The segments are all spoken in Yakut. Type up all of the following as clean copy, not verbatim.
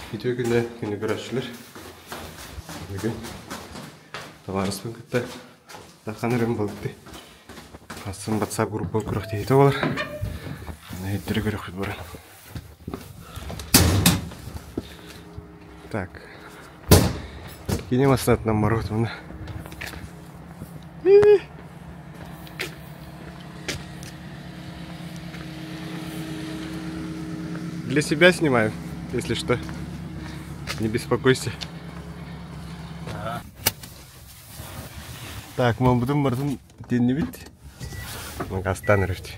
Үтүө күнүнэн күндү көрөөччүлэр. Бүгүн табаарыспын кытта Дархан өрөм балыкты. Хассын WhatsApp группа күрэхтэһиитэ буолар. Иһиттэри көрөхпүт баран. Так. Кини массыынатынан барбыт уонна Для себя снимаю, если что. Не беспокойся. Так, мамбытын барытын тиэннибит. Астаан эрэбит.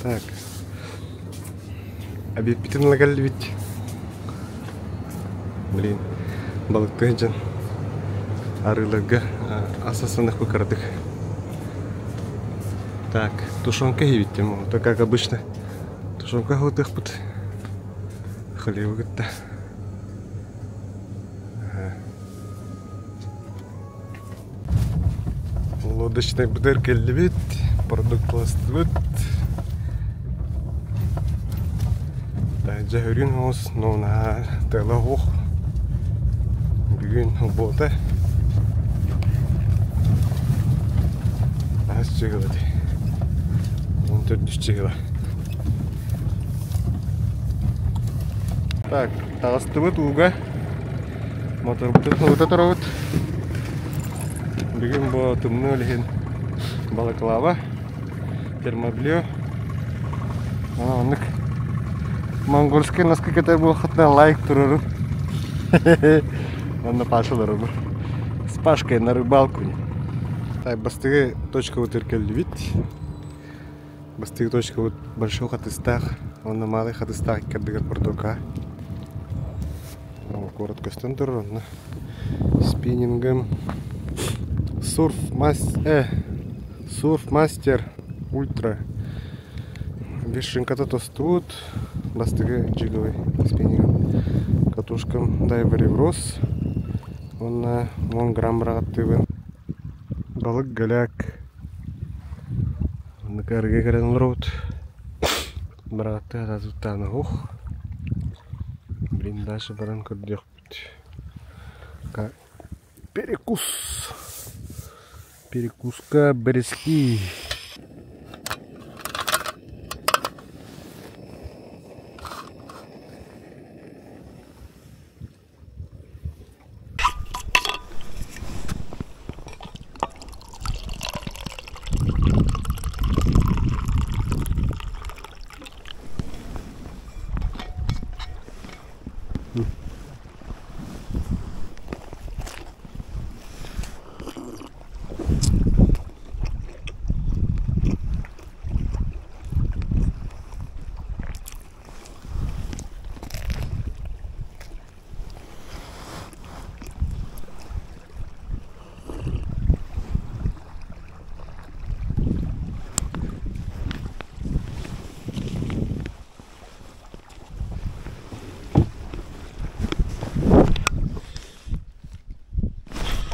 Так. Обедпитин ыла кэллибит. Блин, балыктыы сылдьан арыыларга ас астаныахпыт кыратык. Так, тушенка иһибиттим, это как обычно. Тушенка аһылытыахпыт. Хлебы кытта. Лодочнайбытыгар кэллибит, продуктластыбыт. Дьэ өрүн оҕус, но наһаа тыала оһох. Бүгүн буолта. Аһас чыгыла дии. 14 чыгыла. Так, таҕыстыбыт ууга. Моторбутун уута турабыт. Бүгүн бу тымныы ол иһин балаклава, термоблю. Оннук монгольскай носки кэтэр буолхатына лайк турарым. Онно Паша олоробун. С Пашкой на рыбалку. Так, бастыгы точкабытыгар кэллибит. Бастыгы точкабыт большой хатыстаах уонна малый хатыстаах икки ардыгар протока. Куорат көстөн турар онно спиннингым сурф сурф мастер ультра вершинката тостубут бастыгы джиговый спиннингым катушкам дайвер Еврос уонна 10 грамм быраҕаттыыбын балык голяк оннук арыгы кэлэн олоробут быраҕаттыы сатаатыттаана ух Блин, дальше баран көрдүөхпүт. Перекус. Перекуска бэрэски.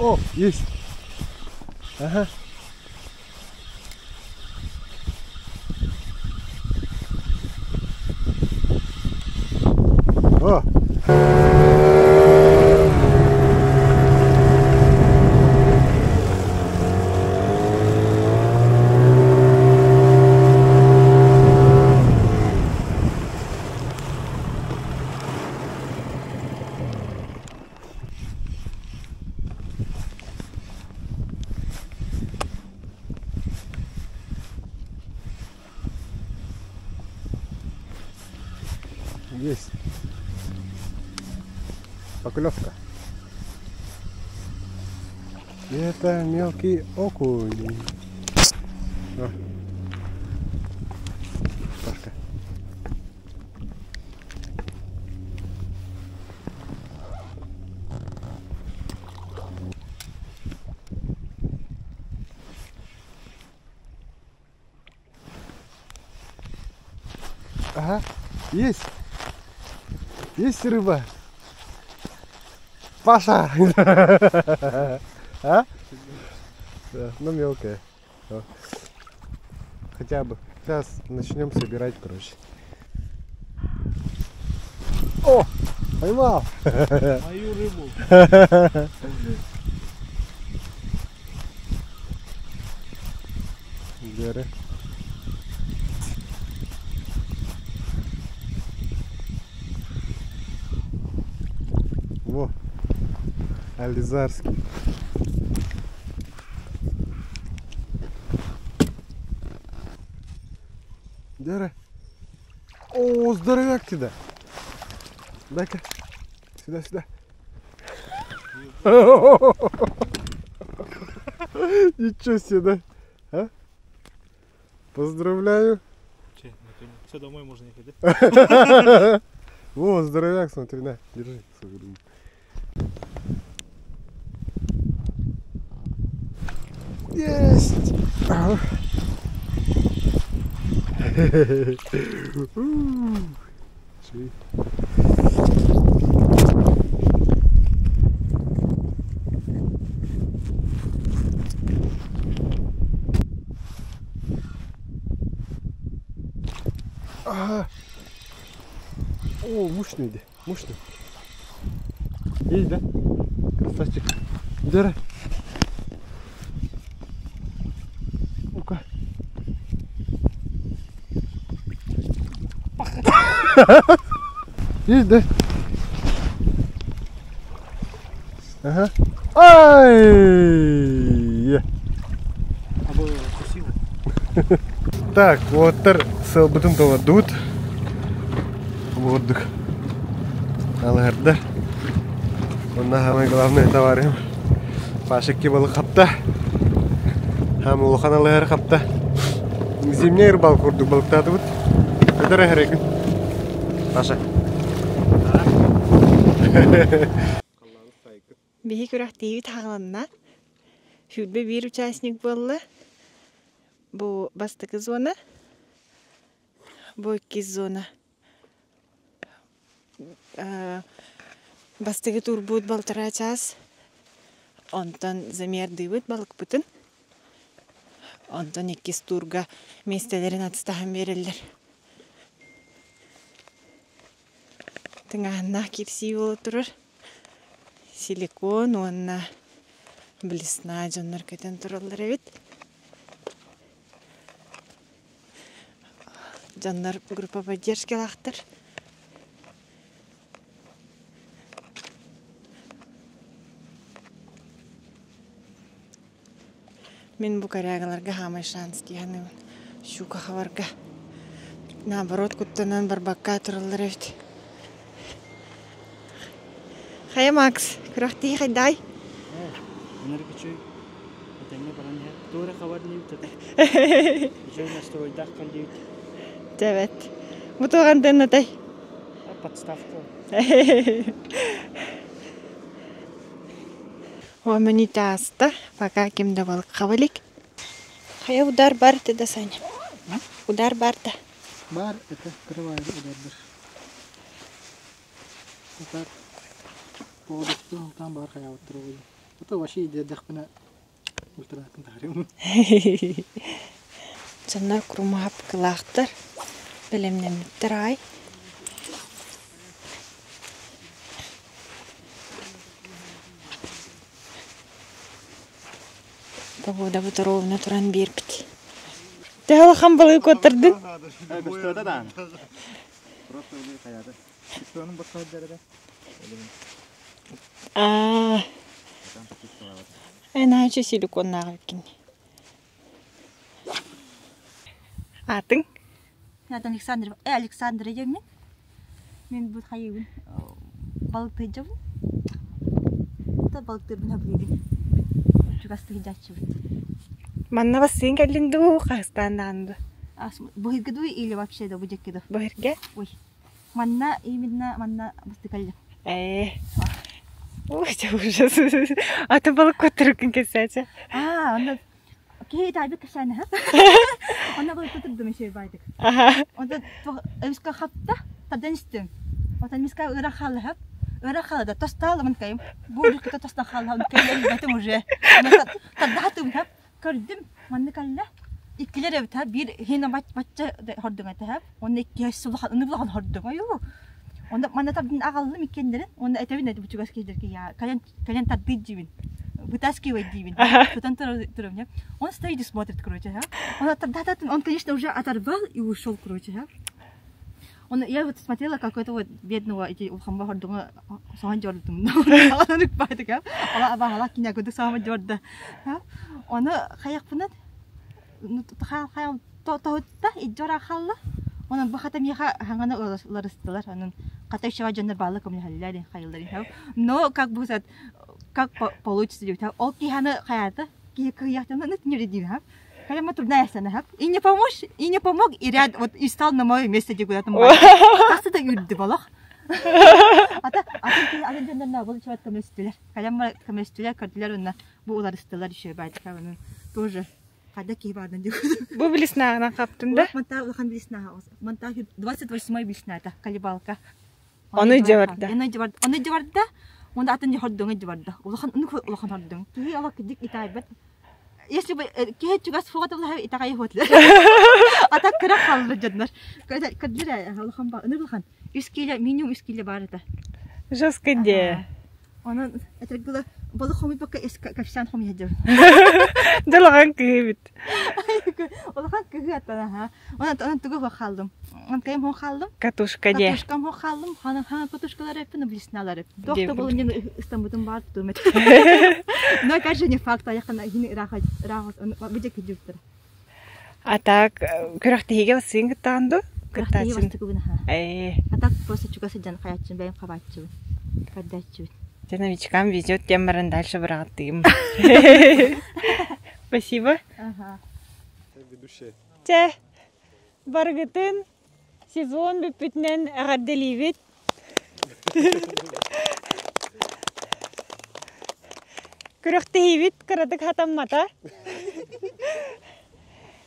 О, есть! Ага. О! Есть. Поклевка. И это мелкий окунь. О. Пашка. Ага, есть. Есть рыба. Паша! А? Да, ну мелкая. Хотя бы. Сейчас начнем собирать, короче. О, поймал! Мою рыбу. Бери. Во, Ализарский. Дера. О, здоровяк тебя. Дай-ка. Сюда, сюда. Ничего себе, да? А? Поздравляю. Все, домой можно ехать, да? Во, здоровяк, смотри, на, держи свою рыбу. Есть! Ага. Ага. О, мощный, иди, мощный. Есть, да? Красавчик. Дера. Ну-ка. Есть, да? Ага. Ай! Так, уолаттар сыалбытын толордубут. Воздух. Алыһардар. Онно самый главный товарым Паша балык хапта. Хам улахан алыһар хапта. Зимний рыбалка курдук балыктаатыбыт. Көтөр эһэрэгин. Паша. Биһи күрэхтиибит хаҕыланна. 21 участник буолла. Бу бастакы зона, бу иккис зона. Бастакы турбут балтараа чаас, онтон замердыыбыт балыкпытын, онтон иккис туурга миэстэлэрин атыстаһан биэрэллэр. Тыҥааһыннаах киирсии буола турар. Силикон уонна блесна дьоннор көтөн тураллар эбит. Дьоннор группа поддержкалаахтар. Мин бу корягаларга хаамай шанс дии саныыбын. Щука хабарга. Наоборот, куттанан барбакка тураллар эбит. Хайа, Макс, күрэхтии хайдай? Өнөр күчүй этэҥҥэ баран иһэр. Туора хабар диэбит этэ. Үчүгэй настройдаах кэл диэбит. Тэбэт. Бу туоҕан тыыннатай? Подставка. Уоммүнүтэ ааста, пока ким да балык хаба илик. Хайа удар бар этэ да, Саня? Удар бар да? Бар, это открываю удардар. Удар. Поводосту там бар хаябыттыр буолуо. Это вообще идеядэхпинэ ультранатын тахарыым. Дьоннор курумаһапкылаахтар, бэлэмнэммиттэр аҕай. Погодабыт ровно туран биэрбит. Төһө улахан балыгы куоттардын? Аа, иначе силиконнааҕы эбиккин. Аатыҥ? Аатым Александр, Александра диэммин. Мин бу хайыыбын балыктыырдьабын. Та балыктыырбын сөбүлүүбүн. Чугас сылдьааччыбыт. Манна бассыын кэллин дуу, хаһыстаан даҕаны дуу? Быһыргы дуу или вообще да бу дьэкки дуу? Быһырга? Ой. Манна именно манна бастыкаллым. Ээ. Ой, это ужас. А ты балык куттарыккын кэпсээтэ. Аа, онно киһи таайбыт кэпсээнэ Онно балыкта турдум еще баайдык. Онтон эмискэ хапта, тардан истим. Онтон эмискэ ыра хаалыһап, ыра хаалыда тостаалымын кайым. Бу үрүккэ тостон хаалыһам кэллэрбэтим уже. Тардаһатым хап, көрдүм, манны кэллэ. Иккилэр эбит биир хина бачча хордуҥ этэ хап. Онно икки сулахан, аны булахан хордуҥ. Айуу. Онно манна тардын аҕаллым иккиэннэрин уонна этэбин этэ бу чугас киһилэргэ я кэлэн кэлэн тардыы диибин. Вытаскивай диибин. Тутан турар Он стоит и смотрит, короче, а. Он оторвал, он, конечно, уже оторвал и ушел, короче, а. Он, я вот смотрела, как этого бедного эти улахамба хордуҥа соһон дьордум. Ала абаһала киня кудук соһон дьорда. Оны хайахпынан тоһутта иддьора халла. Онон бу хата миэхэ хаҥаны уларыстылар. Онон хата ещё дьоннор баалла көмөлөһөллөр хайыллар. Но как бы как получится диэбит. Ол киһаны хайаата киһи кыйахтана нюридин Прямо трудная сцена. И не помочь, и не помог, и ряд вот и стал на мое место где куда-то. Хаста да үрдү болох. Ата атын киһи атын дьоннор был чуат көмөстүлэр. Калям көмөстүлэр, көрдүлэр уонна бу уларыстылар еще байтыка онун тоже хада киһи баардан дип. Бу блеснааҕынан хаптын да? Монта улахан блесна. Монта 28 блесната колебалка. Ону дьабарда. Ону дьабарда. Ону дьабарда. Онда атын хордуҥа дьабарда. Улахан улахан хордуҥ. Киһи ала кидик итайбат. Если бы киһи чугас фото булаһа итэҕэй хуотлар. А так кыра халлы дьоннор. Каддира улахан ба, аны улахан. Үс киилэ, минимум үс киилэ баар этэ. Жестко де. Онон этэр было балык хомуйбакка капитан хомуйа дьон. Дылахан кыһыбыт. Улахан кыһы аттана Онон онон тугу хо хааллым. Он кайым хо хааллым. Катушка де. Катушкам хо хааллым. Хана хана катушкалар эппин блесналар. Тохто был не ыстамбытым бар тутумет. Но опять же не факт, аяқына хини ыраах ыраах быдьа кидюктер. А так күрэхтэһиигэ сыын кыттаан ду? Кыттааччын. А так просто чугас сылдьан хаяччын бэйэм хабааччыбын. Көрдөөччүбүн. Дьэ новичкам везет диэн баран дальше быраҕаттыым. Спасибо. Ага. Ведущая. Чэ, барыгытын сезон бүппүтүнэн эҕэрдэлиибит. Күрэхтэһиибит кыратык хатаммата.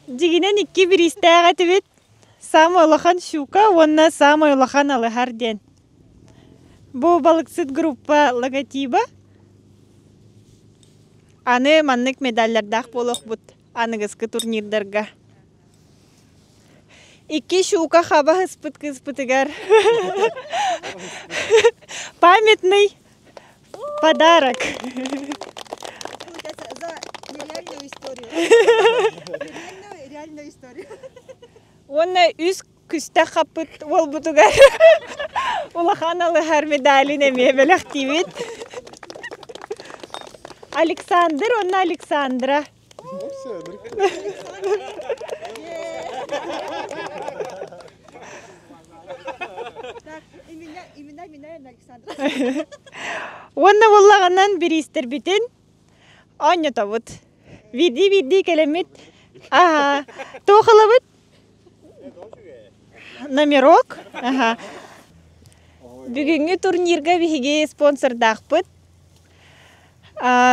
Дьигинэн икки бириистээх этибит. Самый улахан щука уонна самый улахан алыһар диэн. Бу балыксыт группа логотиба. Аны маннык медаллардаах буолуохпут аныгыскы турнирдарга. Икки щука хаба ыспыт кыыспытыгар памятный подарок. За нереальную историю. Нереальную, реальную историю. Уонна үс күстэх хаппыт уолбутугар улахан алыһар медалин эмиэ бэлэхтиибит. Александр уонна Александра. Так, имена, имена, имена Александра. Уонна буоллаҕынан бириистэрбитин оонньотобут. Биирдии-биирдии кэлэммит аха туох ылабыт? Номерок. Аха. Бүгүҥҥү турнирга биһиги спонсордаахпыт.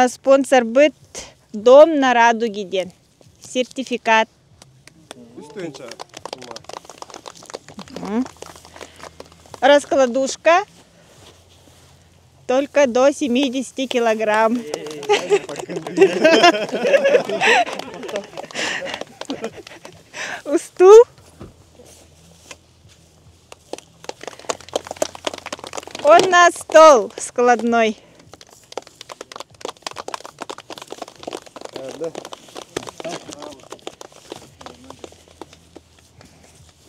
Спонсорбыт Дом на Радуге диэн сертификат. Раскладушка только до 70 килограмм. Устул. Он на стол складной.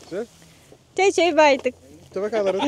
Да. Чэй-чэй байтык. Тебе камера.